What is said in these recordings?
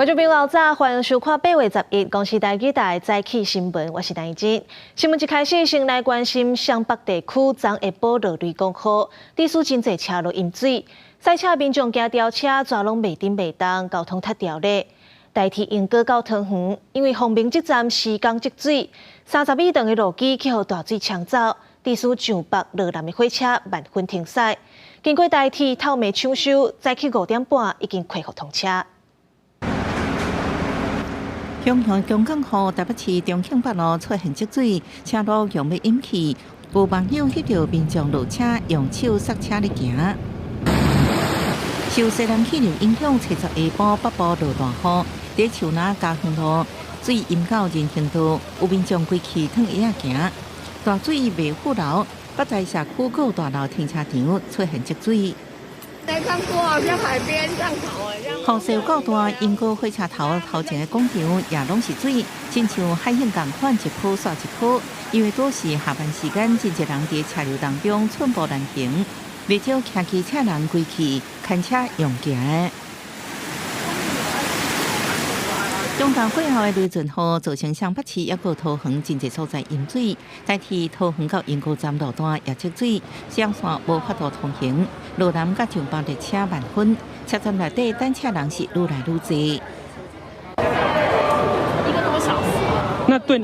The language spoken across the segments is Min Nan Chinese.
觀眾朋友早，歡迎收看8月11公視台語台早起新聞，我是陳怡靜。新聞一開始，先來關心雙北地區昨下晡落雷公雨，致使真濟車路淹水，賽車民眾驚掉車，全攏袂振袂動，交通窒掉咧。台鐵鶯歌到桃園，因為鳳鳴這站施工積水，30米長的路基去予大水沖走，致使上北落南的火車慢分停駛。經過台鐵透暝搶修，早起5點半已經恢復通車。強強強降雨，台北市中慶北路出現積水，車路用欲淹去。有網友翕著民眾落車用手剎車咧行。受西南氣流影響，七十下晡北部落大雨，佇樹林嘉園路水淹到人行道，有民眾規氣褪鞋仔行。大水袂富流，北台社區閣大樓停車場出現積水。沒看過，好像海邊上頭啊！雨勢有夠大，鶯歌火車頭頭前的廣場也攏是水，親像海湧仝款，一波煞一波。因為都是下班時間，真濟人佇車流當中寸步難行，袂少騎機車人規氣牽車用行的。中晝過後的雷陣雨，造成雙北市抑閣桃園真濟所在淹水，台鐵桃園到鶯歌站路段也積水，雙線無法度通行。羅南佮上北列車慢分，車站內底等車人是愈來愈濟。一個多小時。那對，5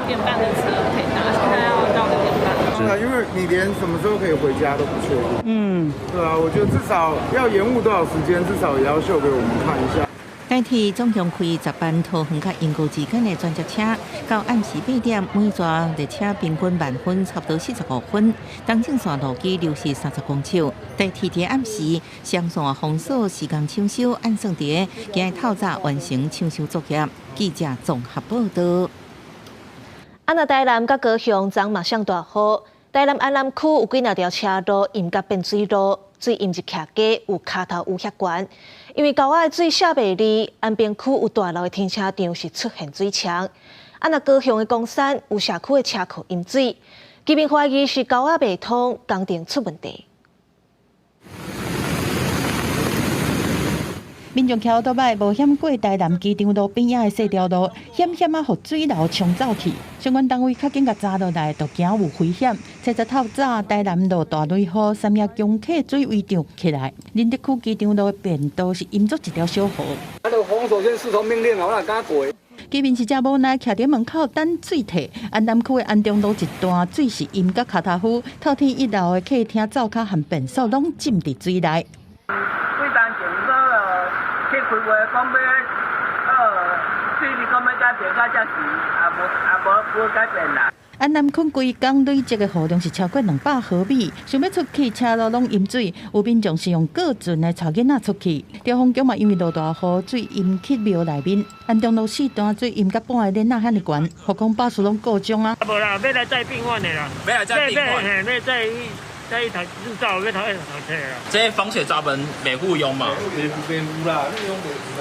點半的車可以搭，現在要到6點半。對啊，因為你連什麼時候可以回家都不確定。對啊，我覺得至少要延誤多少時間，至少也要秀給我們看一下。台鐵總共開10班桃園佮鶯歌之間的轉接車，到暗時8點，每逝列車平均慢分差不多45分，東正線路基流失30公尺。台鐵佇暗時雙線封鎖時間搶修，按算佇今日透早完成搶修作業。記者綜合報道。啊，若台南佮高雄昨嘛上大雨，台南安南區有幾若條車路淹甲變水路，水淹入徛家，有跤頭趺遐懸。因為溝仔的水卸袂利，安平區有大樓的停車場是出現水牆。啊，若高雄的岡山有社區的車庫淹水，居民懷疑是溝仔袂通，工程出問題。民眾騎歐多擺冒險過台南機場路邊仔的細條路，險險仔予水流沖走去。相關單位較緊共查落來，就驚有危險。這日透早，台南落大雷雨，三峽公客水位漲起來，仁德區機場路的便道是淹做一條小河。啊，就封鎖線視同命令啊，我哪敢過？居民是誠無奈，徛佇門口等水退。安南區的安中路一段水是淹甲跤頭趺，透天一樓的客廳、灶跤和便所攏浸佇水內。去開會講欲，水利講欲改變，到這時也無也無無改變啦。安南區規工累積的雨量是超過200毫米，想欲出去車路攏淹水，有民眾是用過船來帶囡仔出去。兆豐宮嘛，因為落大雨，水淹去廟內面。安中路四段水淹甲半个簾仔遐爾懸，復工巴士攏故障啊。無啦，欲來載病患的啦，欲來載病患，嘿，欲載載一台日照，欲載一台車啦。這防水閘門袂赴用嘛？袂赴袂赴啦，那用袂赴啦。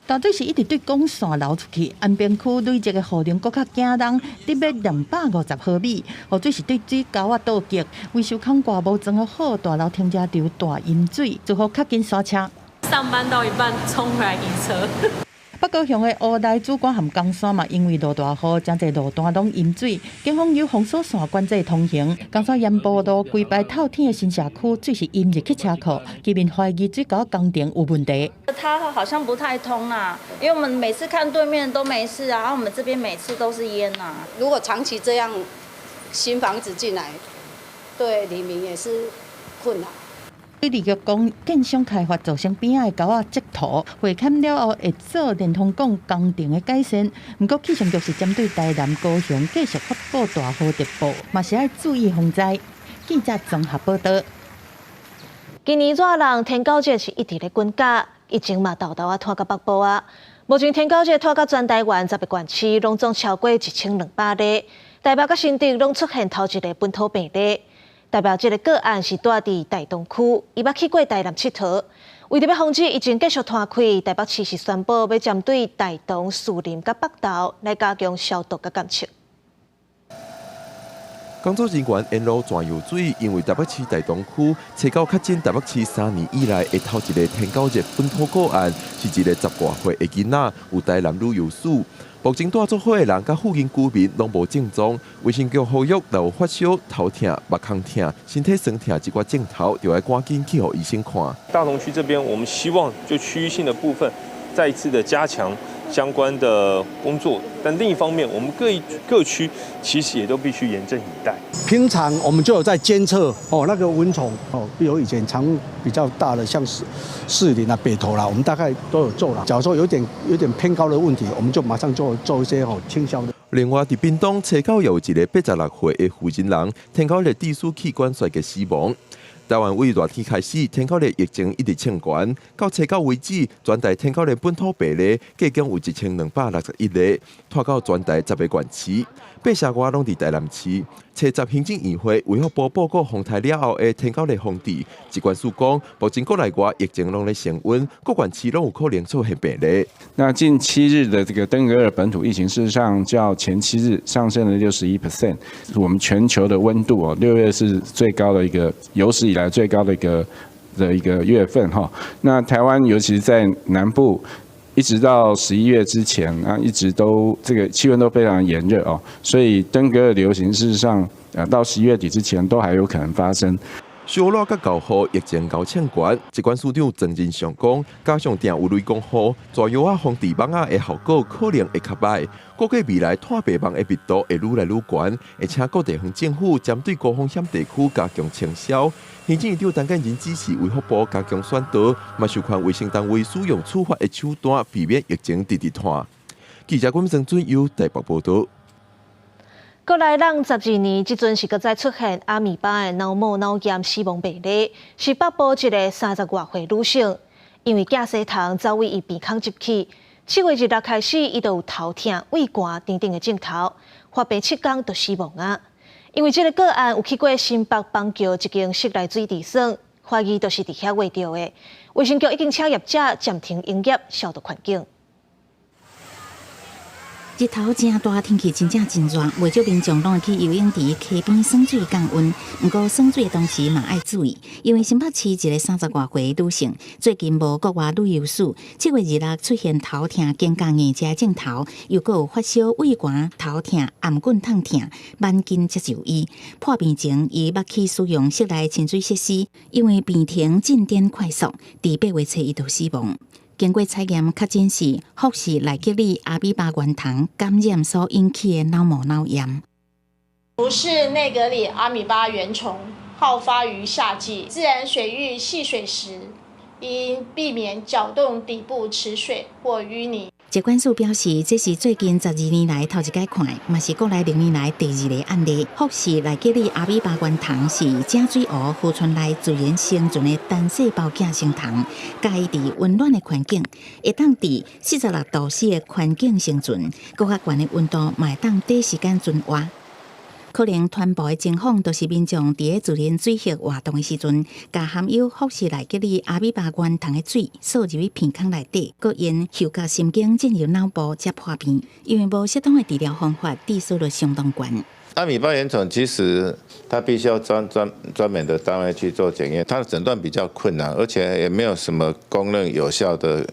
大水是一直對港線流出去，安平區累積的雨量閣較驚人，得欲250毫米。雨水是對水溝仔倒激，維修孔蓋無裝好，大樓停車場大淹水，只好較緊剎車。上班到一半衝回來移車。北高雄的烏來主管和岡山嘛，因為落大雨，誠濟路段攏淹水，警方有封鎖線管制通行。岡山鹽埔路規排透天的新社區，水是淹入去車庫，居民懷疑水溝工程有問題。它好像不太通啊，因為我們每次看對面都沒事啊，我們這邊每次都是淹啊。如果長期這樣，新房子進來，對里民也是困擾。水利局講，建商開發造成邊仔的溝仔積土，回勘了後會做連通管工程的改善。毋過氣象局是針對台南、高雄繼續發布大雨特報，嘛是愛注意防災。記者綜合報道。今年熱人天狗節是一直咧滾價，疫情嘛沓沓仔拖到北部啊。目前天狗節拖到全台灣10個縣市，攏總超過1200例。台北佮新竹攏出現頭一个本土病例。代表這个個案是住佇大東區，伊捌去過台南𨑨迌。為著欲防止疫情繼續拖開，台北市是宣布欲針對大同、士林佮北投來加強消毒佮監測。工作人員沿路轉游水，因為台北市大同區初九確診台北市3年以來的頭一个天狗熱本土個案，是一个十外歲的囡仔，有台南旅遊史。目前蹛做伙的人佮附近居民攏無症狀，衛生局呼籲若有發燒、頭痛、目眶疼、身體酸痛這寡症頭，就愛趕緊去予醫生看。大同區這邊，我們希望就區域性的部分，再一次的加強相關的工作，但另一方面，我們各一各區其實也都必須嚴陣以待。平常我們就有在監測哦，那個蚊蟲哦，比如以前常比較大的，像士林啊、北投啦，我們大概都有做啦。假如說有點偏高的問題，我們就馬上做做一些哦清消的。另外，佇屏東初九有一个86歲的婦人人，天狗熱致使器官衰竭死亡。台灣為熱天開始，天狗熱疫情一直衝懸，到初九為止，全台天狗熱本土病例計共有1261例，拖到全台10个縣市，八成外攏佇台南市。初十行政院會衛福部報告洪台了後的天狗熱防治，疾管署講，目前國內外疫情攏咧升溫，各縣市攏有可能出現病例。那近7日的這個登革熱本土疫情，事實上較前7日上升了61%。我們全球的溫度哦，6月是最高的一個有史以來最高的一個月份哈。那台灣尤其是在南部，一直到11月之前啊，一直都這個氣溫都非常炎熱哦，所以登革熱流行事實上，到11月底之前都還有可能發生。燒熱佮豪雨，疫情夠衝懸，疾管署長莊人祥講，加上定有雷公雨，蛇藥仔防治蚊仔的效果可能會較䆀。估計未來湠白蠓的密度會愈來愈懸，會請各地方政府針對高風險地區加強清消。行政院長陳建仁指示衛福部加強宣導，嘛授權衛生單位使用處罰的手段，避免疫情直直湠。記者郭正尊由台北報導。國內人12年，這陣是閣再出現阿米巴的腦膜腦炎死亡病例，是北部一个30外歲女性，因為寄生蟲走位伊鼻孔入去，7月26開始，伊就有頭痛、畏寒等等的症頭，發病7天就死亡啊！因為這个個案有去過新北板橋一間室內水池耍，懷疑就是佇遐秽著的。衛生局已經請業者暫停營業，消毒環境。日頭誠大，天氣真正真熱，袂少民眾攏會去游泳池、溪邊耍水降溫。毋過耍水的同時嘛愛注意，因為新北市一个30外歲女性最近無國外旅遊史，7月26出現頭痛、肩胛硬這症頭，又閣有發燒、畏寒、頭痛、頷頸痛疼，挽緊才就醫。破病前，伊捌去使用室內親水設施，因為病情進展快速，佇8月初一就死亡。經過採驗，確診是福氏內格里阿米巴原蟲感染所引起的腦膜腦炎。福氏內格里阿米巴原蟲好發於夏季，自然水域戲水時，應避免攪動底部池水或淤泥。疾管署表示，這是最近12年來頭一擺看，嘛是國內6年來第二个案例。福氏內格里阿米巴原蟲是井水湖河川內自然生存的單細胞寄生蟲，佮意佇溫暖的環境，會當佇46度C 的環境生存，閣較懸的溫度嘛會當短時間存活。可能傳播的情況，就是民眾佇咧自然水域活動的時陣，共含有福氏內格里阿米巴原蟲的水掃入去鼻孔內底，閣因嗅覺神經進入腦部才破病。因為無適當的治療方法，致死率相當懸。阿米巴原蟲其實它必須要專門的單位去做檢驗，它的診斷比較困難，而且也沒有什麼公認有效的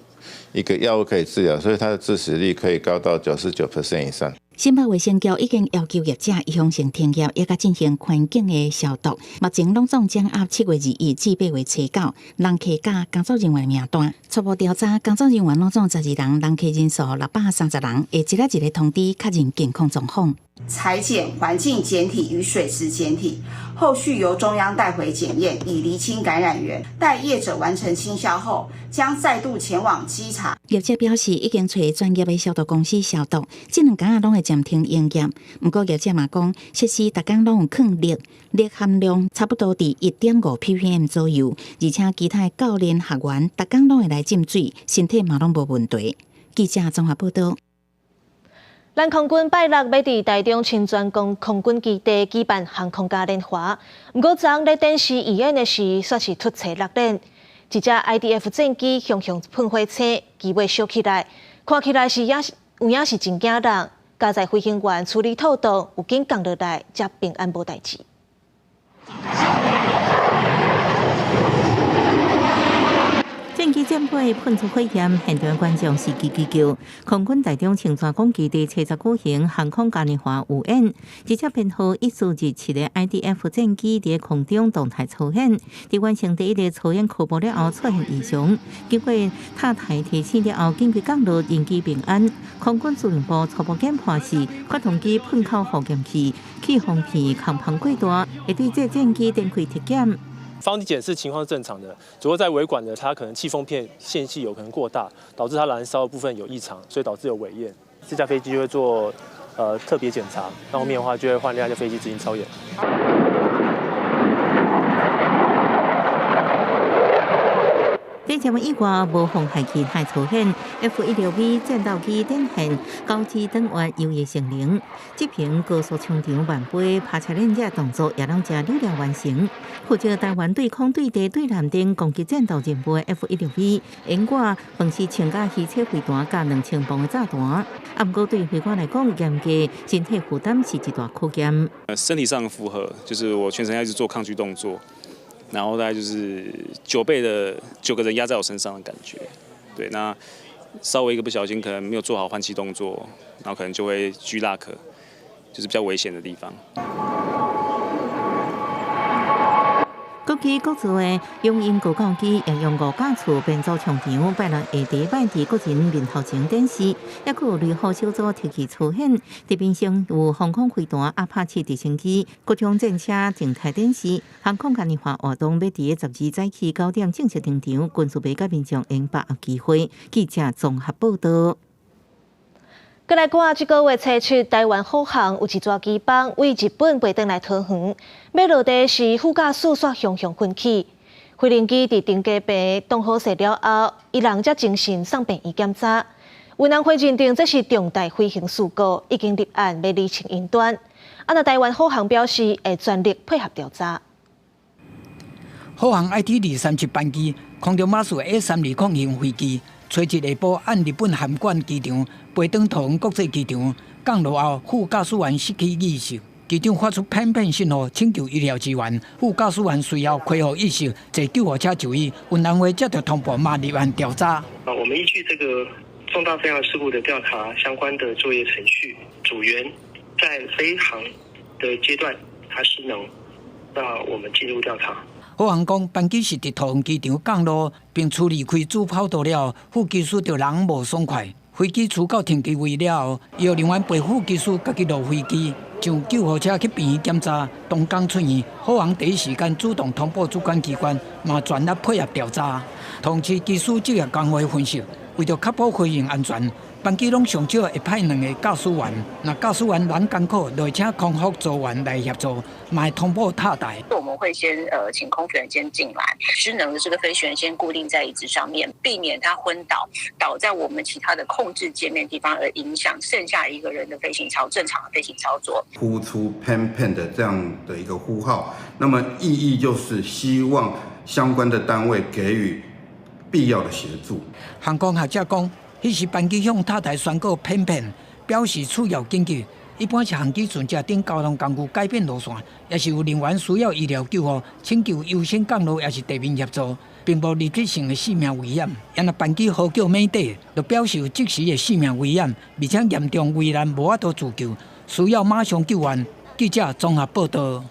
一個藥物可以治療，所以它的致死率可以高到99% 以上。新北衛生局已經要求業者預防性停業，也佮進行環境的消毒。目前攏總掌握7月21至8月初九人客佮工作人員的名單。初步調查，工作人員攏總12人，人客人數630人，會一个一个通知確認健康狀況。採檢環境檢體與水池檢體，後續由中央帶回檢驗，以釐清感染源。待業者完成清消後，將再度前往稽查。業者表示，已經揣專業的消毒公司消毒，這兩工仔攏會暫停營業。毋過業者嘛講，設施逐工攏有放氯，氯含量差不多佇1.5 ppm 左右，而且其他的教練學員逐工攏會來浸水，身體嘛攏無問題。記者綜合報道。咱空軍拜六欲佇台中清泉崗空軍基地舉辦航空嘉年華，毋過昨咧展示預演的時，煞是突襲落輪，一隻 IDF 戰機雄雄噴火星，機尾燒起來，看起來是也是有影是真驚人。佳哉飛行員處理妥當，有緊降落來，才平安無代誌。戰機戰尾噴出火焰，現場觀眾是嘰嘰叫。空軍台中清泉崗基地七十舉行航空嘉年華匯演，一隻編號1427的 IDF 戰機佇空中動態操演，佇完成第一个操演科目了後出現異常，經過塔台提醒了後，緊急降落，人機平安。空軍司令部初步研判是發動機噴口火焰器氣封片空膨過大，會對這戰機展開體檢。發動機檢視情況是正常的，主要在尾管的，它可能氣封片線隙有可能過大，導致它燃燒的部分有異常，所以導致有尾焰。這架飛機就會做特別檢查，那後面的話就會換另外一架飛機執行操演。這節目以外，無妨害其他出現 F-16V 戰鬥機展現高機登月優異性能，這頻高速衝場慢飛、趴車鏈這動作也攏誠流利完成。負責台灣對空、對地、對艦等攻擊戰鬥任務的 F-16V，掩蓋本是穿甲汽車飛彈佮2000磅的炸彈，啊，毋過對飛官來講，嚴格身體負擔是一大考驗。身體上的負荷，就是我全程要一直做抗拒動作。然後大概就是9倍的9個人壓在我身上的感覺，對，那稍微一個不小心，可能沒有做好換氣動作，然後可能就會 G lock，就是比較危險的地方。國機國造的雄鷹高教機也用5架次編組場場，拜六下禮拜佇國人面頭前展示，抑閣有雷虎小組特技操演，這邊廂有防空飛彈、阿帕奇直升機、各種戰車靜態展示。航空嘉年華活動欲佇12早起9點正式登場，軍事迷佮民眾會把握機會。記者綜合報導。閣來看，這個月初七，台灣虎航有一逝機班為日本飛轉來桃園，欲落地時，副駕駛煞雄雄昏去。飛行機佇停機坪擋好勢了後，伊人才精神送病院檢查。運安會認定這是重大飛行事故，已經立案欲厘清因端。啊，若台灣虎航表示會全力配合調查。虎航 IT 237班機空中馬術 A320 型飛機。初一下晡，按日本函館機場飛轉桃園國際機場降落後，副駕駛員失去意識，機長發出偏偏信號請求醫療支援。副駕駛員隨後恢復意識，坐救護車就醫。運安會接到通報，嘛立案調查。我們依據這個重大飛行事故的調查相關的作業程序，組員在飛行的階段他失能，那我們進入調查。虎航講，班機是佇桃園機場降落，並處離開主跑道了後，副機師就人無爽快。飛機出到停機位了後，醫護人員陪副機師家己落飛機，上救護車去病院檢查。當天出院，虎航第一時間主動通報主管機關，嘛全力配合調查。同時，機師職業工會分析，為著確保飛行安全，班機攏上少會派2個駕駛員，若駕駛員人艱苦，就會請空服組員來協助，嘛會通報塔台。我們會先請空服員先進來，失能的這個飛行員先固定在椅子上面，避免他昏倒，倒在我們其他的控制界面地方，而影響剩下一個人的飛行操正常的飛行操作。呼出偏偏的這樣的一個呼號，那麼意義就是希望相關的單位給予必要的協助。航空學者講，彼時班機向塔台宣告偏偏，表示需要緊急。一般是航機船隻等交通工具改變路線，也是有人員需要醫療救護，請求優先降落，也是地面協助，並無立即性的性命危險。因若班機呼叫免底，就表示有即時的性命危險，而且嚴重危難無法度自救，需要馬上救援。記者綜合報道。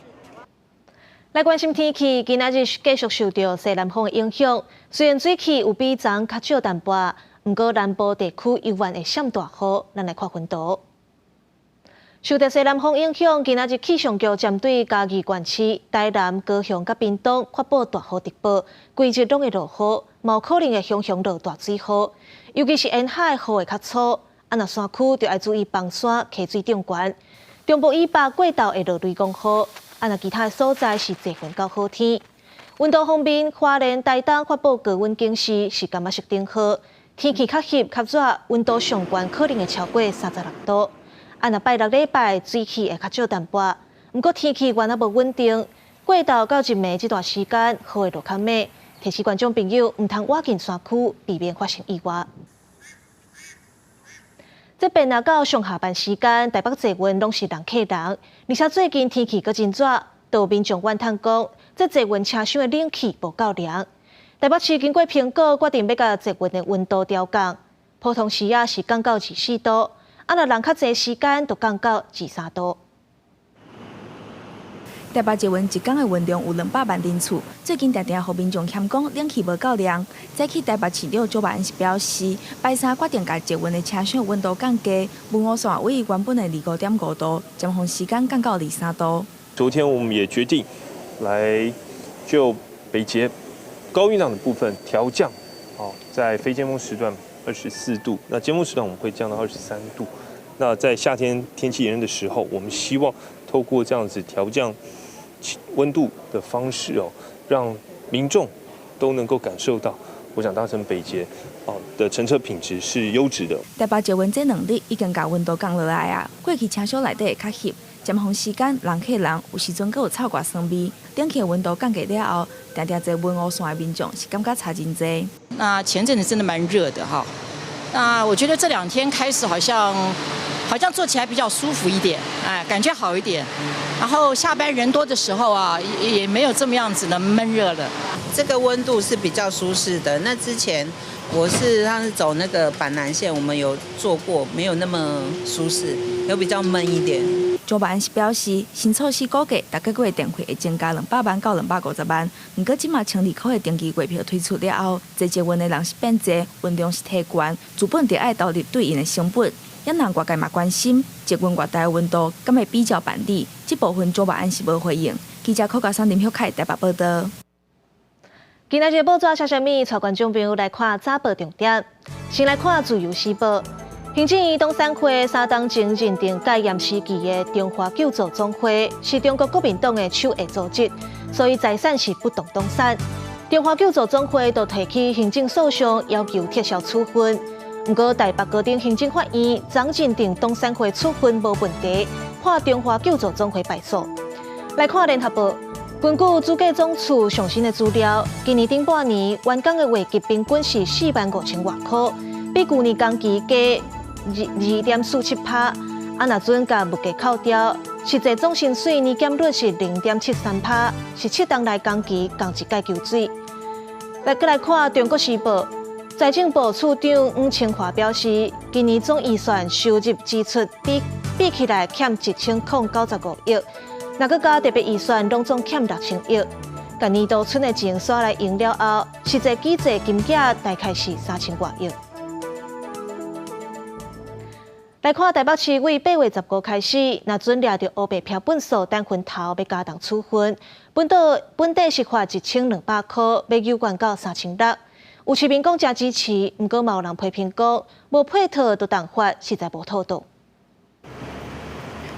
來關心天氣，今仔日繼續受著西南風的影響，雖然水汽有比昨昏較少淡薄，毋過南部地區猶原會閃大雨。咱來看雲圖。受著西南風影響，今仔日氣象局針對嘉義縣市、台南、高雄佮屏東發布大雨特報，規日攏會落雨，嘛有可能會雄雄落大水雨，尤其是沿海雨會較粗。啊，若山區就愛注意崩山、溪水漲懸。中部以北過晝會落雷公雨，啊，若其他的所在是濟雲到好天。溫度方面，花蓮、台東發布高溫警示，是柑仔色燈號，天氣較翕較熱，溫度上懸可能會超過36度。啊，若拜六禮拜水汽會較少淡薄，毋過天氣原來無穩定，過晝到入暝這段時間雨會落較猛，提醒觀眾朋友毋通倚近山區，避免發生意外。這邊若到上下班時間，台北捷運攏是人客人，而且最近天氣閣真熱，都有民眾怨嘆講，這捷運車廂的冷氣無夠涼。台北市經過評估，決定欲共捷運的溫度調降，普通時仔是降到24度，啊若人較濟時間，就降到23度。台北捷運一工的運量有200萬人次，最近定定予民眾嫌講冷氣無夠涼。早起台北市長蔣萬安是表示，拜三決定共捷運的車廂溫度降低，文湖線為原本的25.5度，尖峰時間降到23度。昨天我們也決定來就北捷高運量的部分調降，哦，在非尖峰時段24度，那尖峰時段我們會降到23度。那在夏天天氣炎熱的時候，我們希望透過這樣子調降溫度的方式哦，讓民眾都能夠感受到，我想搭乘北捷哦的乘車品質是優質的。台北捷運這2日已經共溫度降落來啊，過去車廂內底會較翕，尖峰時間人客人有時陣閣有臭怪酸味。冷氣溫度降低了後，定定坐文湖線的民眾是感覺差真濟。那前陣子真的蠻熱的哈，那我覺得這兩天開始好像坐起來比較舒服一點，哎，感覺好一點。然後下班人多的時候啊，也沒有這麼樣子的悶熱了。這個溫度是比較舒適的。那之前我是上次走那個板南線，我們有坐過，沒有那麼舒適，有比較悶一點。蔣萬安是表示，新措施估計逐個月電費會增加200萬到250萬。毋過這馬12塊的登機月票推出了後，坐捷運的人是變濟，運量是提懸，資本著愛投入對應的成本。也讓外界嘛關心，捷運月台溫度敢會比照辦理？這部分蔣萬安是無回應。記者柯家山林旭凱台北報道。今仔日報紙寫啥物？帶觀眾朋友來看早報重點。先來看《自由時報》，行政院董產會3冬前認定戒嚴時期的中華救助總會是中國國民黨的手下組織，所以財產是不動動產。中華救助總會就提起行政訴訟，要求撤銷處分。毋過台北高等行政法院昨認定董產會處分無問題，判中華救助總會敗訴。來看聯合報，根據主計總處上新的資料，今年頂半年員工的月給平均是4萬5千外箍，比舊年同期加2.47%。啊，若準共物價扣掉，實際總薪水年減率是0.73%，是7冬來同期仝一屆求水。來，閣來看中國時報。財政部次長黃清華表示，今年總預算收入支出比起來欠1095億，若閣加特別預算，攏總欠6000億。共年度存的錢煞來用了後，實際舉債金額大概是3000外億。來看台北市為8月15開始，若準掠著烏白飄糞掃等熏頭，欲加重處分。本島本底是罰1200箍，欲猶懸到3600。有市民講誠支持，毋過嘛有人批評講，無配套就重罰，實在無妥當。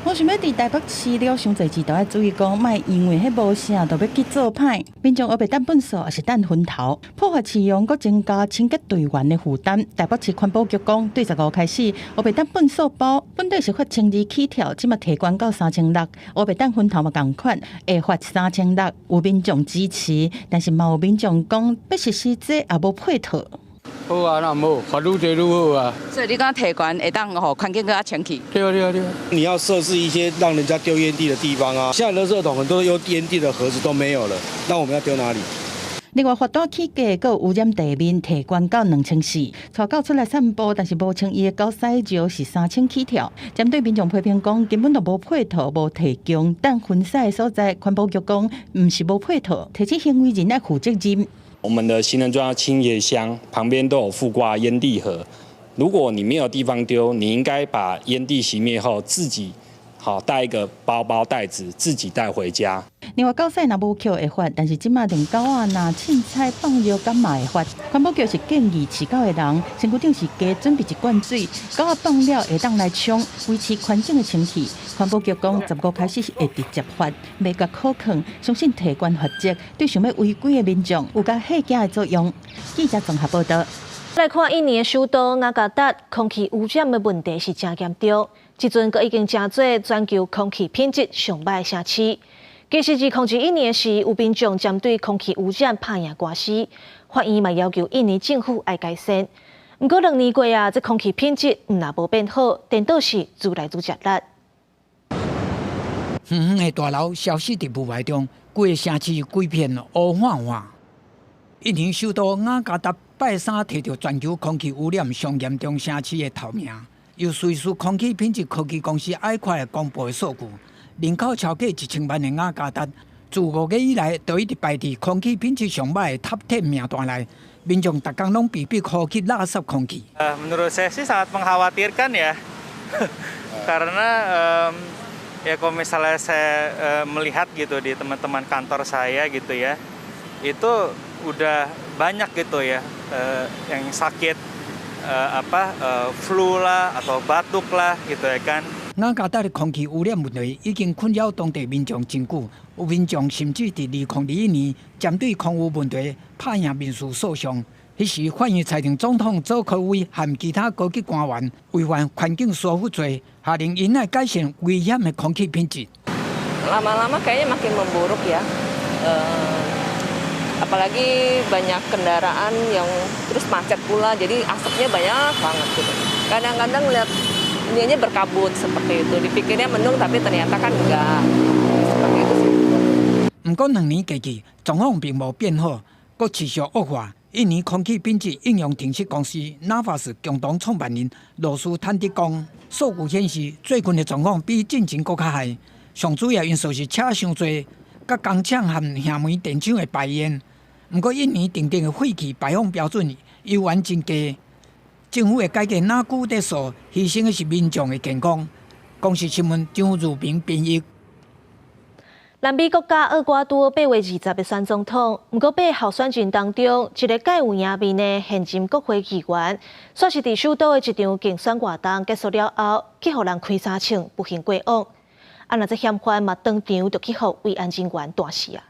我想欲佇台北市了傷濟次，都愛注意講，莫因為彼無啥，就欲去做歹。民眾烏白擲糞掃，抑是擲薰頭，破壞市容，閣增加清潔隊員的負擔。台北市環保局講，對15開始，烏白擲糞掃包，本底是罰1200起跳，這馬提懸到3600。烏白擲薰頭嘛仝款，會罰3600。有民眾支持，但是嘛有民眾講，欲實施這也無配套。好啊，那毋好，罰愈濟愈好啊。所以你講提懸會當予環境閣較清氣。對啊對啊對啊。你要設置一些讓人家丟煙蒂的地方啊。現在垃圾桶很多丟煙蒂的盒子都沒有了，那我們要丟哪裡？另外，罰單起價，閣污染地面提懸到2400。帶狗出來散步，但是無穿伊的狗屎尿是3000起跳。針對民眾批評講，根本就無配套、無提供擲薰屎的所在，環保局講，毋是無配套，提醒行為人愛負責任。我們的行人專用清潔箱旁邊都有附掛煙蒂盒，如果你沒有地方丟，你應該把煙蒂熄滅後自己好帶一個包包袋子自己帶回家。另外，狗屎若無抾會罰，但是這馬連狗仔若凊彩放尿敢嘛會罰。環保局是建議飼狗的人，身軀頂是加準備一罐水，狗仔放了會當來沖，維持環境的清氣。環保局講，15開始是會直接罰，袂共苦勸，相信提懸罰則對想欲違規的民眾有較嚇驚的作用。記者綜合報道。來看印尼的首都雅加達，空氣污染的問題是誠嚴重，這陣閣已經成做全球空氣品質上䆀的城市。其實，2021年時，有民眾針對空氣污染拍贏官司，法院嘛要求印尼政府愛改善。毋過2年過啊，這空氣品質毋但無變好，顛倒是愈來愈食力。遠遠的大樓消失佇霧霾中，規個城市規片烏晃晃。印尼首都雅加達拜三提著全球空氣污染上嚴重城市的頭名，由瑞士空氣品質科技公司 IQAir 公布的數據，人口超過1000萬的雅加達，自5月以來就一直排佇空氣品質上䆀的 Top 10 名單內，民眾逐工攏被逼呼吸垃圾空氣。 Menurut saya sih sangat mengkhawatirkan ya, karena ya kalau misalnya saya melihat gitu di teman-teman kantor saya gitu ya, itu udah banyak gitu ya yang sakit apa flu lah atau batuk lah gitu ya kan。雅加達的空氣污染問題已經困擾當地民眾真久，有民眾甚至佇2021年針對空污問題拍贏民事訴訟。彼時法院裁定總統佐科威和其他高級官員違反環境疏忽罪，下令𪜶愛改善危險的空氣品質。 Lama-lama kayaknya makin memburuk ya. Apalagi banyak kendaraan yang terus macet pula, jadi asapnya banyak banget gitu. Kadang-kadang lihat ininya berkabut seperti itu, dipikirnya mendung tapi ternyata kan enggak. Seperti itu sih. 毋過2年過去，狀況並無變好，閣持續惡化。印尼空氣品質應用程式公司 Nafas 共同創辦人羅斯坦德講，數據顯示最近的狀況比進前閣較害。上主要因素是車傷濟，佮工廠和燃煤電廠的排煙。毋過印尼訂定的廢氣排放標準猶原真低，政府的改革哪久得數，犧牲的是民眾的健康。公視新聞張如平編譯。南美國家厄瓜多8月20欲選總統，毋過八个候選人當中，一個蓋有贏面的現任國會議員，煞是佇首都的一場競選活動結束了後，去予人開三槍，不幸過往。啊，若這嫌犯嘛當場就去予維安人員彈死啊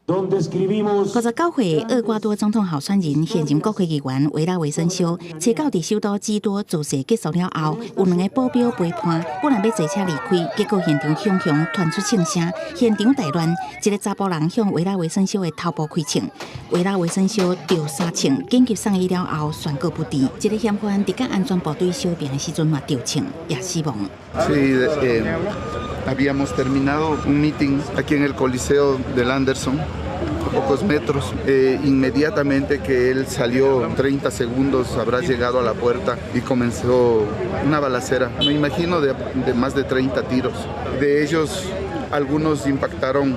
！59歲厄瓜多總統候選人、現任國會議員維拉維森肖，初九佇首都基多造勢結束了後，有兩个保鏢陪伴，本來欲坐車離開，結果現場雄雄傳出槍聲，現場大亂，一个查埔人向維拉維森肖的頭部開槍，維拉維森肖著三槍，緊急送醫了後宣告不治。一个嫌犯佇佮安全部隊相拼的時陣嘛著槍，也死亡。 Sí, habíamos terminado un mitin aquí en el Coliseo del Anderson, a pocos metros. Inmediatamente que él salió, 30 segundos habrá llegado a la puerta y comenzó una balacera. Me imagino de más de 30 tiros. De ellos, algunos impactaron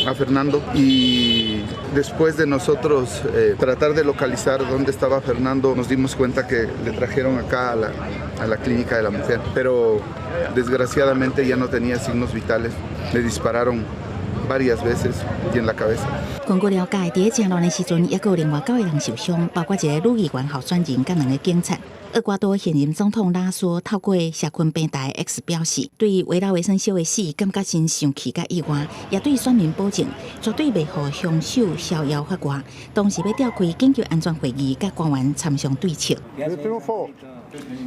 a Fernando y después de nosotros tratar de localizar dónde estaba Fernando, nos dimos cuenta que le trajeron acá a la clínica de la mujer, pero desgraciadamente ya no tenía signos vitales, le dispararon varias veces y en la cabeza. 根據了解，佇咧戰亂的時陣，猶閣有另外九個人受傷，包括一个女議員候選人佮兩个警察。厄瓜多現任總統拉索透過社群平台 X 表示，對維拉維森肖的死感覺真生氣佮意外，也對選民保證絕對袂予兇手逍遙法外。當時欲召開緊急安全會議，佮官員參詳對策。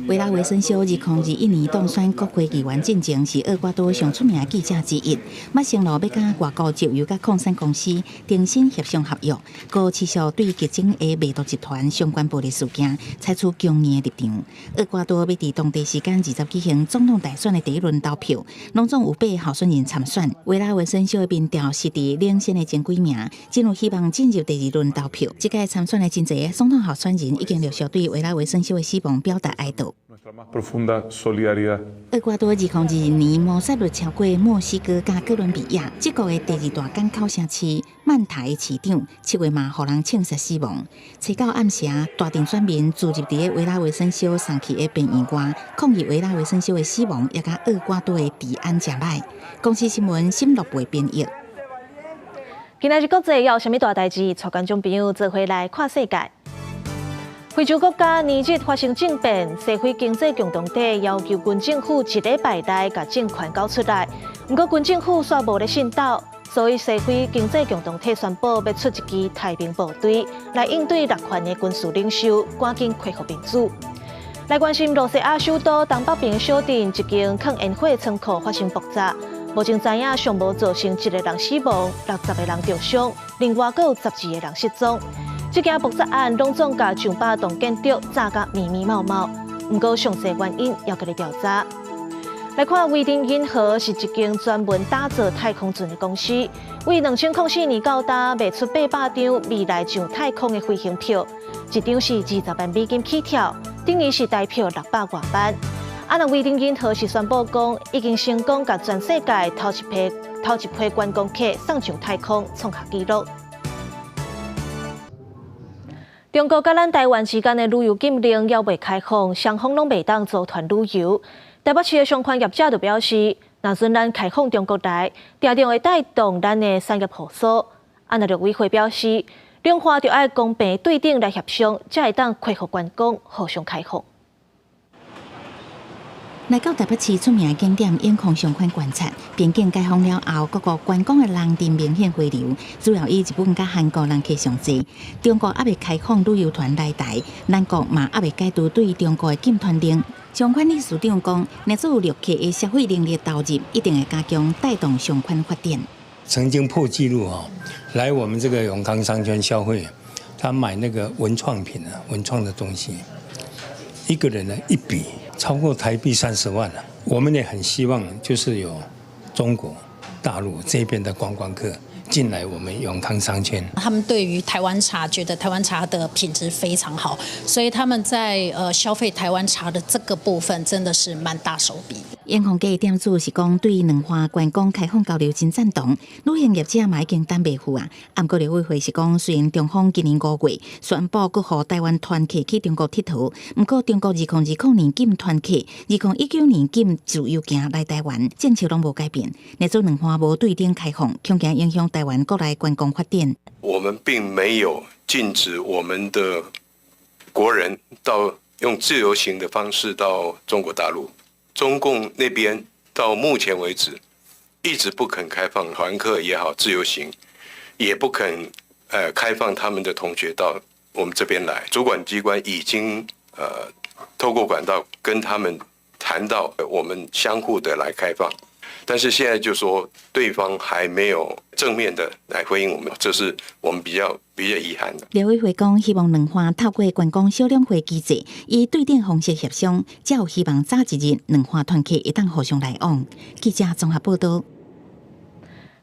維拉維森肖2021年當選國會議員進前，是厄瓜多上出名的記者之一。捌承諾欲佮外國石油佮礦產公司重新協商合約，閣持續對激進的賣毒集團相關暴力事件採取強硬的立場。厄瓜多欲佇當地時間20舉行總統大選的第一輪投票，攏總有八个候選人參選。維拉維森肖的民調是佇領先的前幾名，真有希望進入第二輪投票。這屆參選的真濟總統候選人已經陸續對維拉維森肖的死亡表達哀悼。厄瓜多2022年謀殺率超過墨西哥佮哥倫比亞，這國的第二大港口城市曼塔的市長，7月嘛予人槍殺死亡。初九暗時，大陣選民聚集佇維拉維森肖送去的病院外，抗議維拉維森肖的死亡，也佮厄瓜多的治安誠䆀。公視新聞沈樂貝編譯。今仔日國際有啥物大代誌？帶觀眾朋友做伙來看世界。非洲國家尼日發生政變，西非經濟共同體要求軍政府一禮拜內共政權交出來。毋過軍政府煞無咧信鬥，所以西非經濟共同體宣布欲出一支太平部隊來應對濫權的軍事領袖，趕緊恢復民主。來關心露西亞首都東北邊小鎮一間囥煙火倉庫發生爆炸，目前知影上無造成一個人死亡，60個人著傷，另外閣有12個人失蹤。這件爆殺案攏總共上百棟建築炸甲密密麻麻，毋過詳細原因猶閣咧調查。來看威頂銀河是一間專門打造太空船的公司，為2004年到今賣出800張未來上太空的飛行票，一張是20萬美金起跳，等於是台票600外萬。啊，若威頂銀河是宣布講，已經成功共全世界頭一批觀光客送上太空，創下紀錄。中國佮咱台灣之間的旅遊禁令猶未開放，雙方攏袂當組團旅遊。台北市的相關業者就表示，若準咱開放中國來，定定會帶動咱的產業復甦。啊，若陸委會表示，兩岸著愛公平對等來協商，才會當恢復觀光，互相開放。來到台北市出名的景點永康商圈觀察，邊境解封了後，各國觀光的人潮明顯回流，主要以日本佮韓國人客上濟。中國猶未開放旅遊團來台，咱國嘛猶未解除對中國的禁團令。相關理事長講，若做陸客的消費能力投入，一定會加強帶動相關發展。曾經破紀錄哦，來我們這個永康商圈消費，他買那個文創品啊，文創的東西，一個人呢一筆超過台幣30萬了。我們也很希望就是有中國大陸這邊的觀光客進來我們永康商圈。他們對於台灣茶覺得台灣茶的品質非常好，所以他們在消費台灣茶的這個部分真的是蠻大手筆。永康街的店主是講對兩岸觀光開放交流真贊同，旅行業者嘛已經等袂赴啊。毋過陸委會是講，雖然中方今年5月宣布閣予台灣團客去中國𨑨迌，毋過中國2020年禁團客，2019年禁自由行來台灣，政策攏無改變。若做兩岸無對等開放，恐驚影響台灣國內觀光發展。我們並沒有禁止我們的國人到用自由行的方式到中國大陸。中共那邊到目前為止一直不肯開放團客也好，自由行也不肯開放他們的同學到我們這邊來。主管機關已經透過管道跟他們談到我們相互的來開放，但是現在就說對方還沒有正面的來回應我們，這是我們比較遺憾的。陸委會講，希望兩岸透過觀光小兩會機制，以對等方式協商，才有希望早一日兩岸團客會當互相來往。記者綜合報道。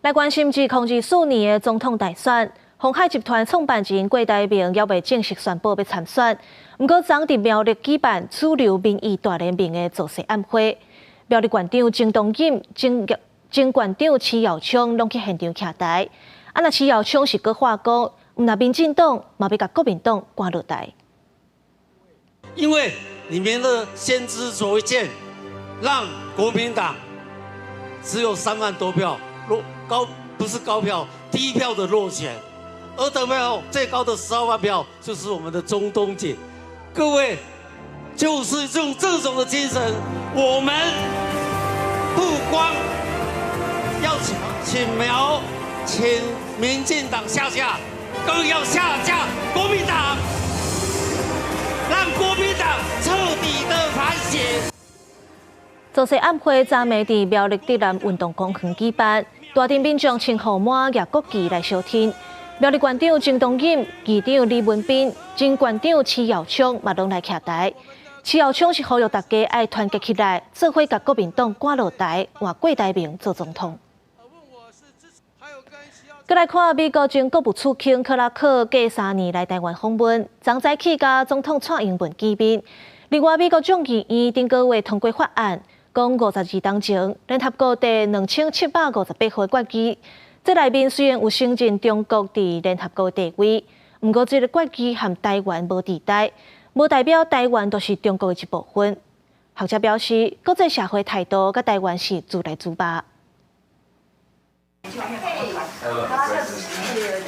來關心2024年的總統大選，鴻海集團創辦人郭台銘猶未正式宣布欲參選，毋過昨佇苗栗舉辦主流民意大聯盟的造勢晚會，苗栗縣長鍾東錦、前縣長徐耀昌攏去現場徛台。啊，若徐耀昌是閣話講，毋但民進黨嘛欲共國民黨趕落台。因為你們的先知灼見，讓國民黨只有3萬多票，落高不是高票，低票的落選，而得票最高的12萬票就是我們的鍾東錦。各位，就是用這種的精神，我們不光要請民進黨下架，更要下架國民黨，讓國民黨徹底的反省。造勢晚會昨暝佇苗栗竹南運動公園舉辦，大陣民眾穿號滿舉國旗來相挺。苗栗縣長鍾東錦、議長李文彬、前縣長徐耀昌嘛攏來徛台。徐耀昌是呼籲大家愛團結起來，做伙共國民黨趕落台，換郭台銘做總統。閣來看美國前國務次卿克拉克過3年來台灣訪問，昨早起佮總統蔡英文見面。另外，美國眾議院頂個月通過法案，講52冬前聯合國第2758號決議，這內面雖然有承認中國佇聯合國地位，毋過這个決議和台灣無佇內，無代表台灣就是中國的一部分。學者表示，國際社會態度佮台灣是愈來愈歹。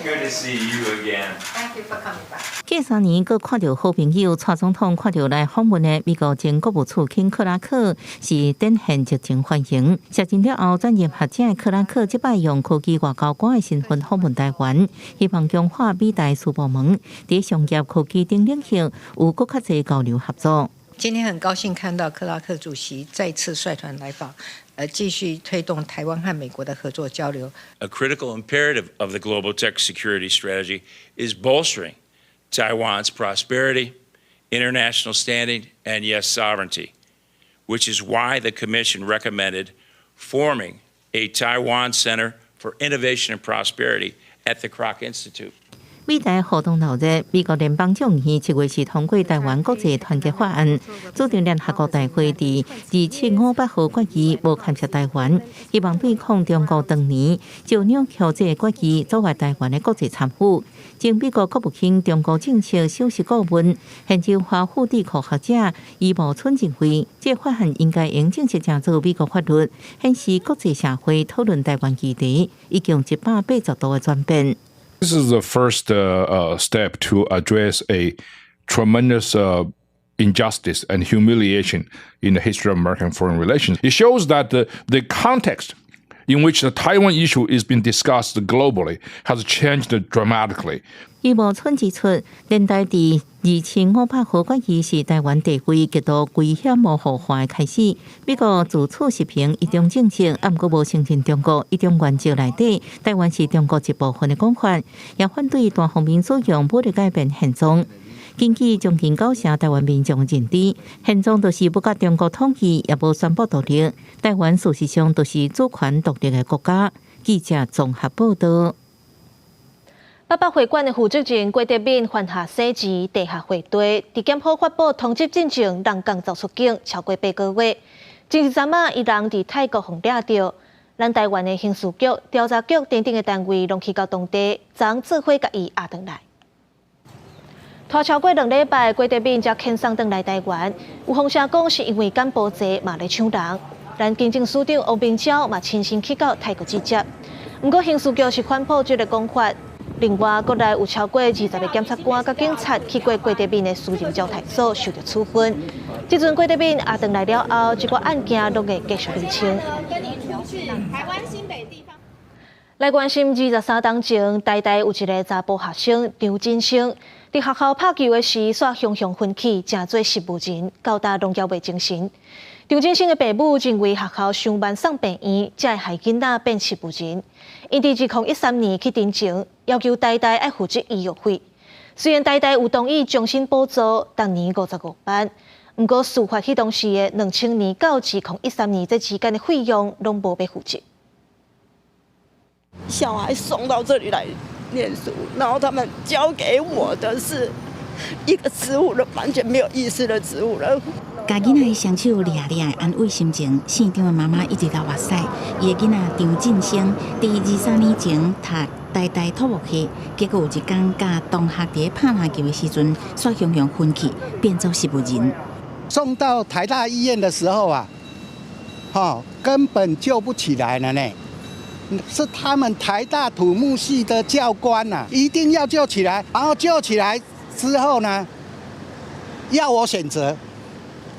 Good to see you again. Thank you for coming back. 過3年，閣看著好朋友蔡總統看著來訪問的美國前國務次卿克拉克，是展現熱情歡迎。卸任了後轉任學者的克拉克，這擺用科技外交官的身份訪問台灣，希望強化美台四部門佇商業科技等領域有閣較濟交流合作。今天很高興看到克拉克主席再次率團來訪，繼續推動台灣和美國的合作交流。 A critical imperative of the global tech security strategy is bolstering Taiwan's prosperity, international standing, and yes, sovereignty, which is why the Commission recommended forming a Taiwan Center for Innovation and Prosperity at the Kroc Institute. 美台互動鬧熱，美國聯邦眾議院7月時通過台灣國際團結法案，主張聯合國大會佇2758號決議無干涉台灣，希望對抗中國當年就兩橋這個決議阻礙台灣的國際參與。前美國國務卿中國政策首席顧問、現任華府智庫學者余茂春認為，這個法案應該用正式成做美國法律，顯示國際社會討論台灣議題已經180度的轉變。 This is the first step to address a tremendous injustice and humiliation in the history of American foreign relations. It shows that the context in which the Taiwan issue is being discussed globally has changed dramatically. 余茂春指出，聯大佇2758號決議是台灣地位極度危險模糊化的開始。美國自此實行一中政策，毋過無承認中國一中原則內底，台灣是中國一部分的講法，也反對單方面使用武力改變現狀。根據將近九成台灣民眾的認知，現狀就是無共中國統一，也無宣布獨立。台灣事實上就是主權獨立的國家。記者綜合報道。北北會館的負責人郭台銘犯下洗錢、地下匯兌，佇檢方發布通緝進前，人共走出境超過8個月。前一陣仔，伊人佇泰國予掠著，咱台灣的刑事局、調查局等等的單位，攏去到當地，昨做伙共伊押轉來。拖超過2禮拜，郭台銘才遣送轉來台灣。有風聲講是因為柬埔寨嘛咧搶人，咱警政署長王平沼嘛親身去到泰國接接。毋過刑事局是反駁這個講法。另外，國內有超過20個檢察官佮警察去過郭台銘的私人招待所，受到處分。這陣郭台銘押轉來了後，這個案件攏會繼續釐清。來關心23冬前，台大有一个查埔學生張振生，佇學校拍球的時，煞雄雄昏去，成做植物人，到今攏猶未精神。張振生的爸母認為學校傷慢送病院，才會害囡仔變植物人。𪜶佇2013年去陳情，要求台大愛負責醫藥費。雖然台大有同意終身補助，逐年55萬，毋過事發彼當時的2000年到2013年這之間的費用，攏無欲負責。小孩送到這裡來念書，然後他們交給我的是一個植物人，完全沒有意識的植物人。共囡仔的雙手掠掠安慰心情，姓張的媽媽一直流目屎。伊的囡仔張振生，佇23年前讀台大土木系，結果有一工佮同學佇拍籃球的時陣，煞雄雄昏去，變做植物人。送到台大醫院的時候啊，根本救不起來了呢。是他們台大土木系的教官啊，一定要救起來，然後救起來之後呢，要我選擇，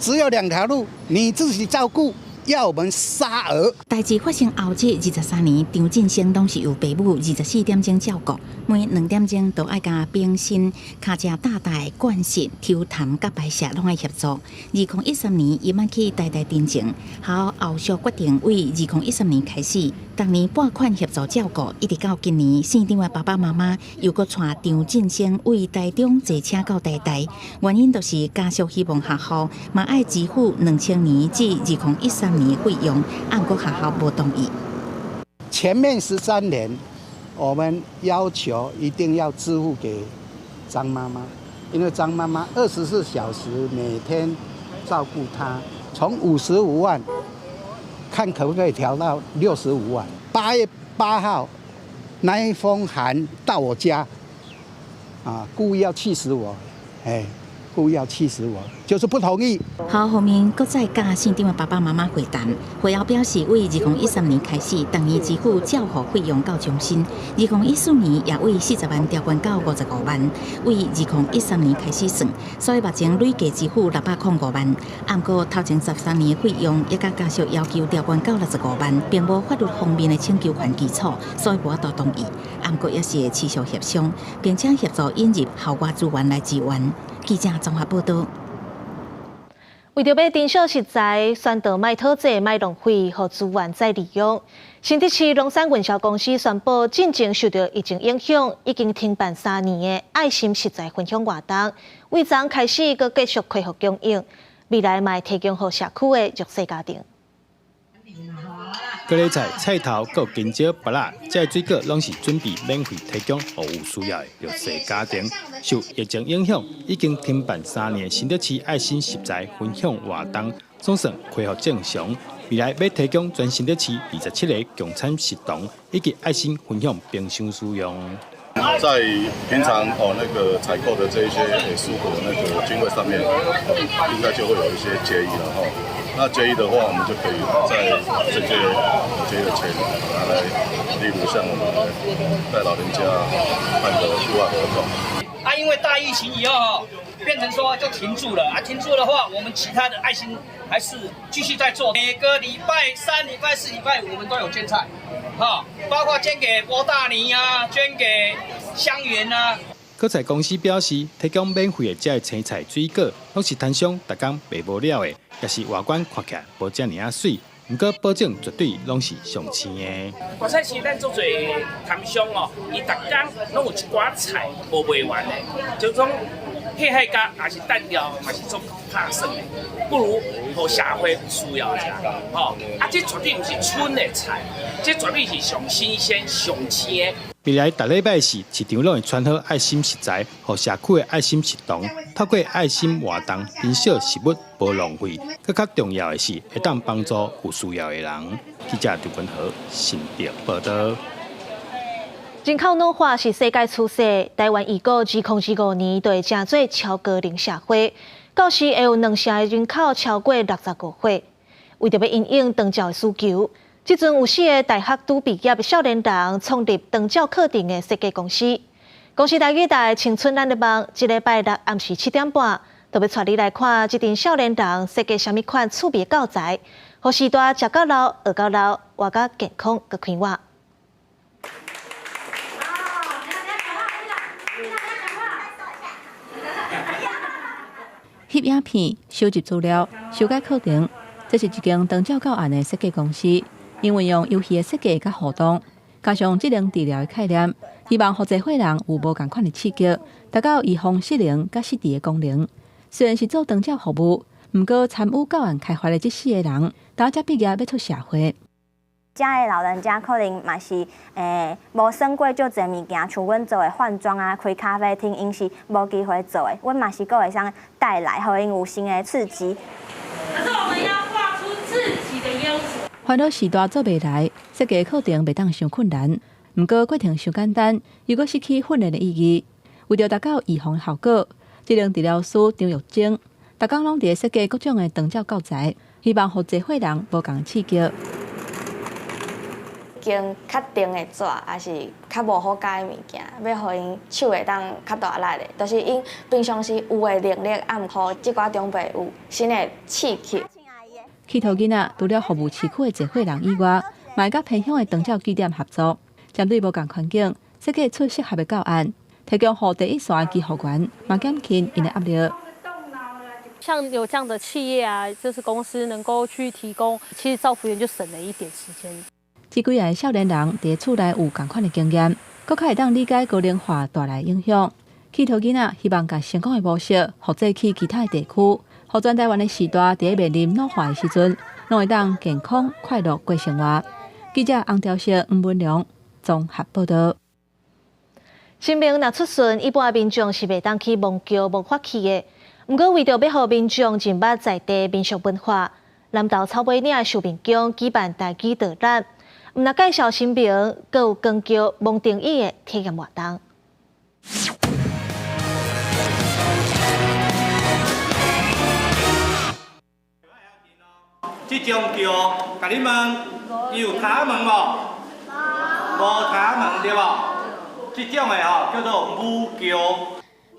只有兩條路，你自己照顧，要我們殺兒。代誌發生後，這23年，張振生攏是由爸母24點鐘照顧，每2點鐘都愛共冰身、跤跡大大灌食、抽痰佮排泄攏愛協助。2013年，伊捌去台大陳情，後後續決定為2013年開始，逐年撥款協助照顧，一直到今年，姓張的爸爸媽媽又閣帶張振生為台中坐車到台大，原因就是家屬希望學校嘛愛支付2000年至2013年的費用，毋過學校無同意。前面13年，我們要求一定要支付給張媽媽，因為張媽媽24小時每天照顧他，從55萬看可不可以調到65萬。8月8號那一封函到我家，啊，故意要氣死我，哎。故意要氣死我，就是不同意。校方面閣再佮姓張的爸爸媽媽會談，會後表示，為2013年開始，逐年支付照護費用到終身。2014年也為40萬調懸到55萬，為2013年開始算，所以目前累計支付605萬。毋過頭前13年的費用，也佮家屬要求調懸到65萬，並無法律方面的請求權基礎，所以無法度同意。毋過也是會持續協商，並且協助引入校外資源來支援。記者綜合報道。為著欲珍惜食材，宣導莫討債、莫浪費，予資源再利用。新竹市龍山運銷公司宣布，進前受著疫情影響，已經停辦3年的愛心食材分享活動，為昨開始閣繼續恢復供應，未來嘛會提供予社區的弱勢家庭。高麗菜、菜頭、閣有香蕉、芭樂，這些水果攏是準備免費提供予有需要的弱勢家庭。受疫情影響，已經停辦3年的新竹市愛心食材分享活動，總算恢復正常。未來欲提供全新竹市27个共餐食堂以及愛心分享冰箱使用。在平常哦那個採購的這一些蔬果那個經費上面，應該就會有一些結餘了哈。那結餘的話，我們就可以在這些結餘的錢拿來，例如像我們帶老人家辦個戶外活動。啊，因為大疫情以後，變成說就停住了啊，停住的話，我們其他的愛心還是繼續在做。每個禮拜三、禮拜四、禮拜五，我們都有捐菜，哈，包括捐給波大尼啊，捐給香園啊。果菜公司表示，提供免費的這个青菜水果，攏是攤商逐工賣無了的，也是外觀看起來無遮爾仔媠，毋過保證絕對攏是上鮮的。果菜市咱足濟攤商哦，伊逐工攏有一寡菜無賣完的，就講撇海甲也是單調，嘛是足拍算的，不如予社會有需要者，吼，啊，這絕對毋是蠢的菜，這絕對是上新鮮、上鮮的。未來逐禮拜四，市場攏會傳好愛心食材，予社區的愛心食堂，透過愛心活動，珍惜食物無浪費。閣較重要的是，會當幫助有需要的人。記者劉君豪新竹報導。人口老化是世界趨勢，台灣預估2025年就會成做超高齡社會，到時會有2成的人口超過65歲。為著欲因應長照的需求，這陣有四个大學拄畢業的少年人創立長照課程的設計公司。公視台語台青春咱的夢，這禮拜六暗時7點半，就欲帶你來看這陣少年人設計啥物款趣味教材，予序大食到老，學到老，活甲健康閣快活。翕影片、收集資料、修改課程，這是一間長照教案的設計公司。因為用遊戲的設計佮互動，加上職能治療的概念，希望予濟歲人有無仝款的刺激，達到預防失能佮失智的功能。雖然是做長照服務，毋過參與教案開發的這四个人，大才畢業欲出社會。遮的老人家可能嘛是無耍過足濟物件，像阮做的換裝啊、開咖啡廳，𪜶是無機會做的。阮嘛是閣會使帶來，予𪜶有新的刺激。可是我們要畫出自己的優勢。煩惱時代做袂來，設計課程袂當傷困難，毋過過程傷簡單，又閣失去訓練的意義。為著達到預防效果，職能治療師張玉貞，逐工攏佇咧設計各種的長照教材，希望予濟歲人無仝刺激。經較重的紙，抑是較無好咬的物件，欲予𪜶手會當較大力的，就是𪜶平常時有的能力，啊，毋予這寡長輩有新的刺激。𨑨迌囡仔除了服務市區的濟歲人以外，嘛會佮偏鄉的長照據點合作，針對無仝環境，設計出適合的教案，提供予第一線的醫護員，嘛減輕𪜶的壓力。像有這樣的企業啊，就是公司能夠去提供，其實照服員就省了一點時間。這幾个少年人佇厝內有仝款的經驗，閣較會當理解高齡化帶來影響。𨑨迌囡仔希望共成功的模式複製去其他的地區，予全台灣的序大佇咧面臨老化的時陣，攏會當健康快樂過生活。記者洪朝勝、吳文良綜合報導。神明若出巡，一般民眾是袂當去摸轎摸法器的。毋過為著欲予民眾認捌在地民俗文化，南投草尾嶺壽明宮舉辦台語導覽。毋但介紹神明，閣有扛轎摸燈椅的體驗活動。這種轎，共你問，伊有頭毛無？無頭毛對無？這種的吼叫做母轎。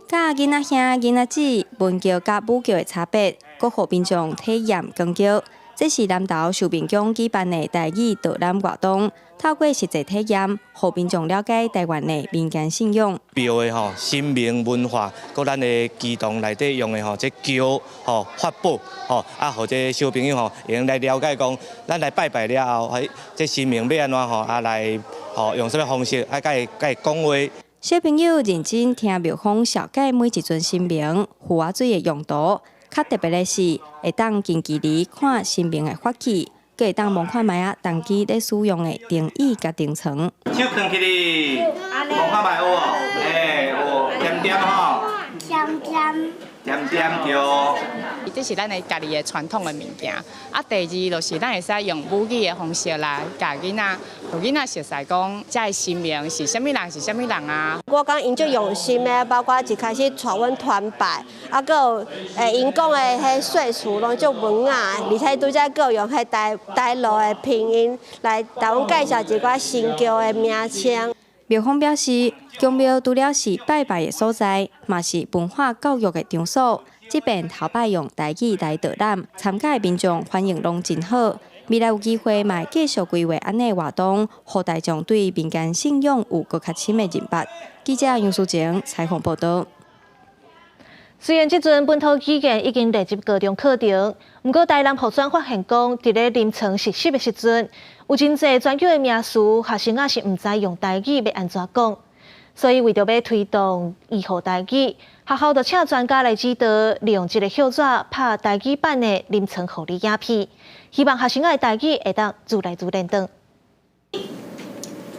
佮囡仔兄、囡仔姊，文轎佮武轎的差別，閣予民眾體驗扛轎。這是南投壽明宮舉辦的台語導覽活動，透過實際體驗，予民眾了解台灣的民間信仰。廟的吼神明文化，閣咱的乩童內底用的吼這轎吼法寶吼，啊，予這小朋友吼會用來了解講，咱來拜拜了後，這神明欲按怎吼啊來吼用啥物方式啊，共伊講話。小朋友認真聽廟方紹介每一尊神明符仔水的用途。較特別的是，會當近距離看神明的法器，閣會當摸看覓仔當機咧使用的燈椅佮燈床。手囥起哩，摸看覓有無？欸，有，恬恬吼。恬恬。恬恬對。這是咱的家己的傳統的物件。啊，第二就是咱會使用母語的方式來共囡仔，予囡仔熟似講，這个神明是啥物人，是啥物人啊。我感覺𪜶足用心的，包括一開始帶阮團拜，啊，閣有𪜶講的彼歲數攏足文雅，而且拄才閣有用彼台台語的拼音來共阮介紹一寡神轎的名稱。廟方表示，宮廟除了是拜拜的所在，嘛是文化教育的場所。這遍頭擺用台語來導覽，參加的民眾反應攏真好。未來有機會嘛會繼續規劃按呢活動，予大眾對民間信仰有閣較深的認識。記者楊淑晴採訪報導。雖然這陣本土語言已經列入高中課程，毋過台南護專發現講，佇咧臨床實習的時陣，有真濟專有的名詞，學生仔是毋知用台語欲按怎講。所以為著欲推動醫護台語，學校就請專家來指導，利用這个葉紙拍台語版的臨床護理影片，希望學生仔的台語會當愈來愈輪轉。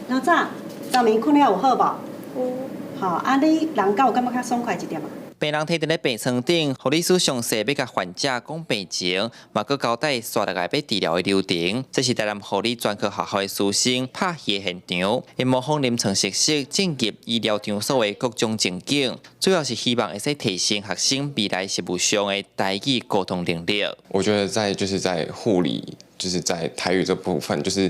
老早，昨暝睏了有好無？有。好，啊，你人敢有感覺較爽快一點啊？病人佇佇咧病床頂，護理師詳細欲共患者講病情，嘛閣交代紲落來欲治療的流程。這是台南護理專科學校的師生拍戲的現場，𪜶模仿臨床實習進入醫療場所的各種情景，主要是希望會使提升學生未來實務上的台語溝通能力。我覺得在就是在護理，就是在台語這部分，就是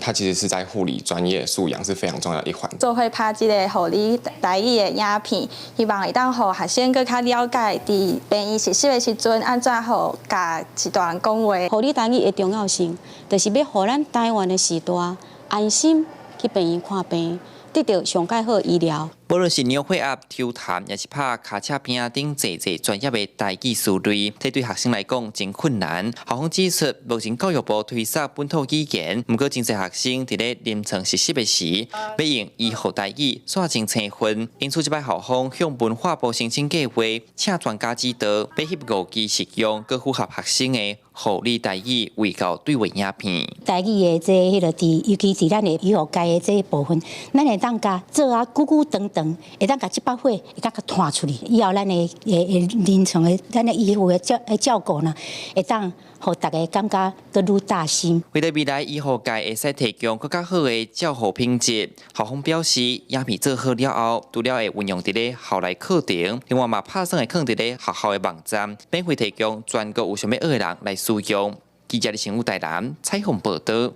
它其實是在護理專業素養是非常重要的一環。做伙拍這个護理台語的影片，希望會當予學生閣較了解，佇病院實習的時陣，按怎予共一大人講話。護理台語的重要性，就是欲予咱台灣的序大安心去病院看病，得著上蓋好醫療。無論是量血壓、抽痰，抑是拍跤車餅等濟濟專業的台語詞彙，這對學生來講真困難。校方指出，目前教育部推捒本土語言，毋過真濟學生佇咧臨床實習的時，欲用醫護台語，煞真生分。因此，這擺校方向文化部申請計劃，請專家指導，欲翕五支實用、閣符合學生的護理台語衛教對話影片。台語的這彼個佇，尤其佇咱的醫護界的這部分，咱會當共做啊久久長長。會當共這把火會當共拖出去，以後咱的的臨床的咱的醫護的照顧呢，會當予大家感覺閣愈貼心。為著未來醫護界會使提供閣較好的照護品質，校方表示，影片做好了後，除了會運用佇咧校內課程，另外嘛拍算會囥佇咧學校的網站，免費提供全國有想欲學的人來使用。記者李成武台南採訪報導。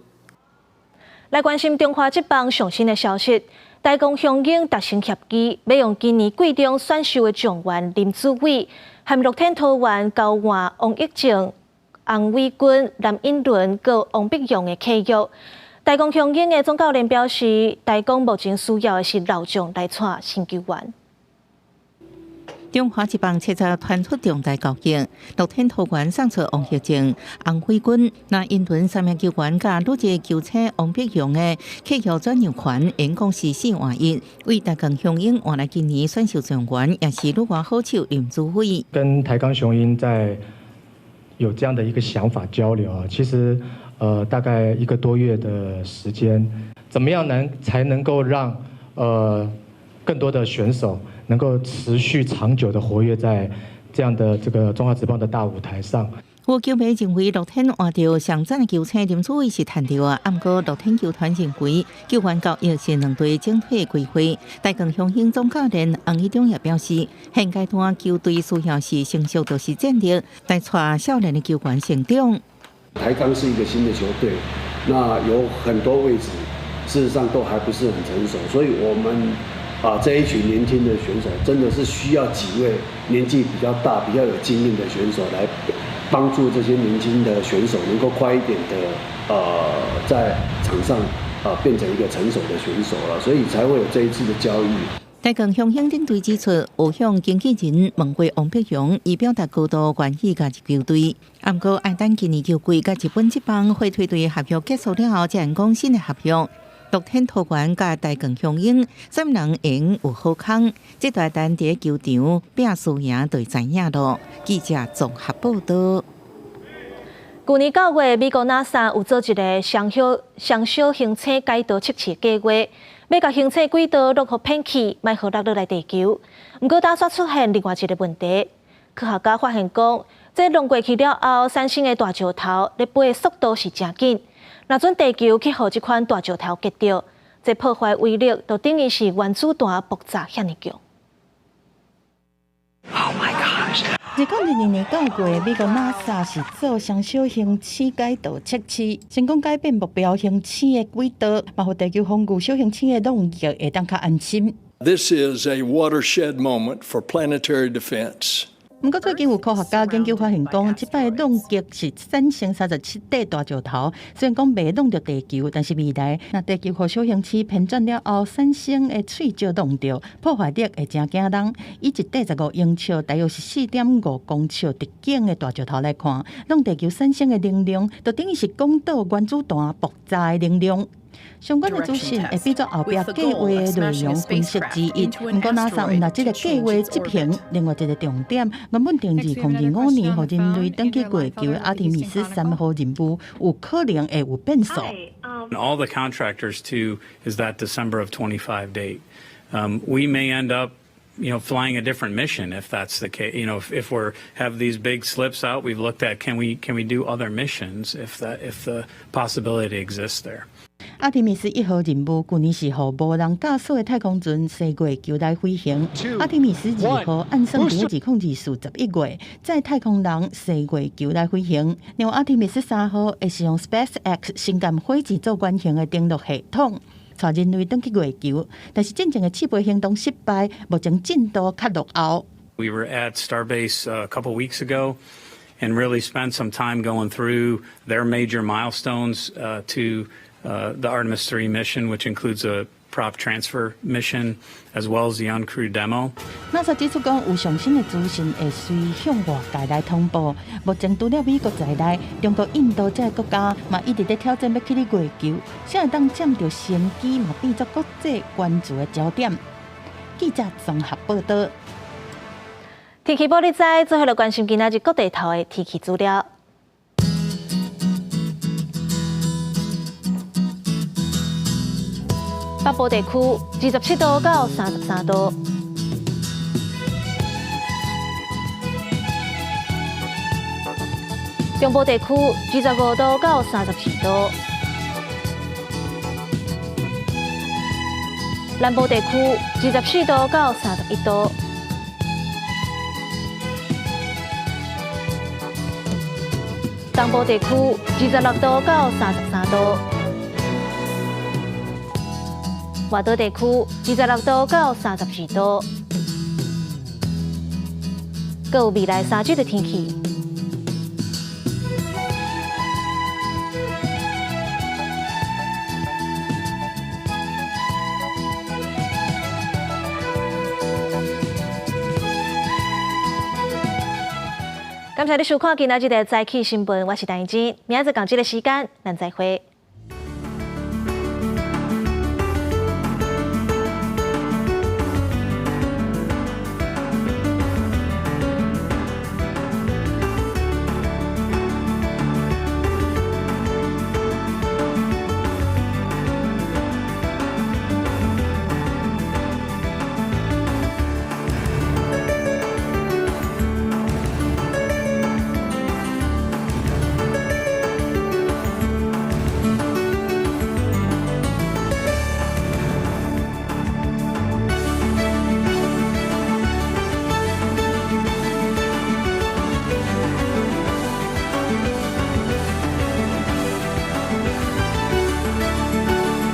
來關心中華職棒上新的消息。台鋼雄鷹達成協議，欲用今年季中選秀的狀元林子偉，和樂天桃猿交換王溢正、洪偉君、藍寅倫佮王柏融的契約。台鋼雄鷹的總教練表示，台鋼目前需要的是老將來帶新球員。中華職棒七十傳出重大交易，樂天桃猿送出王溢正、洪偉君、藍寅倫三名球員，佮旅日球星王柏融的契約轉讓權，總共是4換1，為台鋼雄鷹換來今年選秀狀元，也是旅外好手林子偉。跟台鋼雄鷹在有這樣的一個想法交流啊，其實大概一個多月的時間，怎麼樣能才能夠讓更多的選手能夠持續長久的活躍在這樣的這個中華職棒的大舞台上。有球迷認為樂天換著上讚的球星林子偉是趁著啊，毋過樂天球團認為球員交易是兩隊整體規劃。台鋼雄鷹總教練洪一中也表示，現階段球隊需要是成熟就是戰力，來帶少年的球員成長。台鋼是一個新的球隊，那有很多位置事實上都還不是很成熟，所以我們這一群年輕的選手真的是需要幾位年紀比較大、比較有經驗的選手來幫助這些年輕的選手能夠快一點的，在場上啊變成一個成熟的選手了，所以才會有這一次的交易。台鋼雄鷹領隊指出，有向經紀人問過王柏融，伊表達高度願意加入球隊。毋過愛等今年球季佮日本職棒火腿隊合約結束了後，才能講新的合約。樂天桃猿佮台鋼雄鷹，啥物人會有好康？這大單佇球場拼輸贏就會知影囉。記者綜合報道。舊年9月，美國 NASA 有做一個雙小雙小行星軌道測試計劃，欲共行星軌道攏予偏去，莫予落落來地球。毋過，打煞出現另外一個問題，科學家發現講，這弄過去了後，產生的大石頭咧飛的速度是誠緊。若準地球去予這款大石頭擊著，這破壞威力就等於是原子彈爆炸遐爾強。 Oh my gosh！2022年9月，美國 NASA 是做雙小行星軌道測試，成功改變目標行星的軌道，嘛予地球防禦小行星的撞擊會當較安心。 This is a watershed moment for planetary defense. 毋過最近有科學家研究發現，講這擺撞擊是產生37塊大石頭，雖然講袂撞著地球，但是未來若地球予小行星偏轉了後產生的碎石撞著，破壞力會誠驚人。以一塊15英尺，大約是4.5公尺直徑的大石頭來看，撞地球產生的能量，就等於是廣島原子彈爆炸的能量。相關的資訊會變做後壁計劃的內容分析之一。毋過 NASA 毋但這個計劃執行，另外一個重點，原本定2025年予人類轉去月球的阿提米斯3號任務，有可能會有變數。 All the contractors to is that December of 25 date. We may end up flying a different mission if that's the case. If we have these big slips out, we've looked at can we do other missions if the possibility exists there. 阿提米斯1號任務舊年是予無人駕駛的太空船西月球來飛行。阿提米斯2號按算佇202411月，載太空人西月球來飛行。另外，阿提米斯3號會使用 SpaceX 星艦火箭做原型的登陸系統，帶人類轉去月球。但是進前的試飛行動失敗，目前進度較落後。 We were at Starbase a couple weeks ago and really spent some time going through their major milestones to the Artemis 3 mission, which includes a prop transfer mission as well as the uncrewed demo. NASA 指出講，有上新的資訊會隨向外界來通報。目前除了美國在內，中國、印度這个國家嘛一直咧挑戰欲去月球，啥會當佔著先機，嘛變做國際關注的焦點。記者綜合報道。天氣報你知，最後來關心今仔日各地頭的天氣資料。北部地區27度到33度，中部地區25度到34度，南部地區24度到31度，東部地區26度到33度。外島地區26度到34度，閣有未來3日的天氣。感謝你收看今仔日的早起新聞，我是陳怡靜，明仔載仝這个時間，咱再會。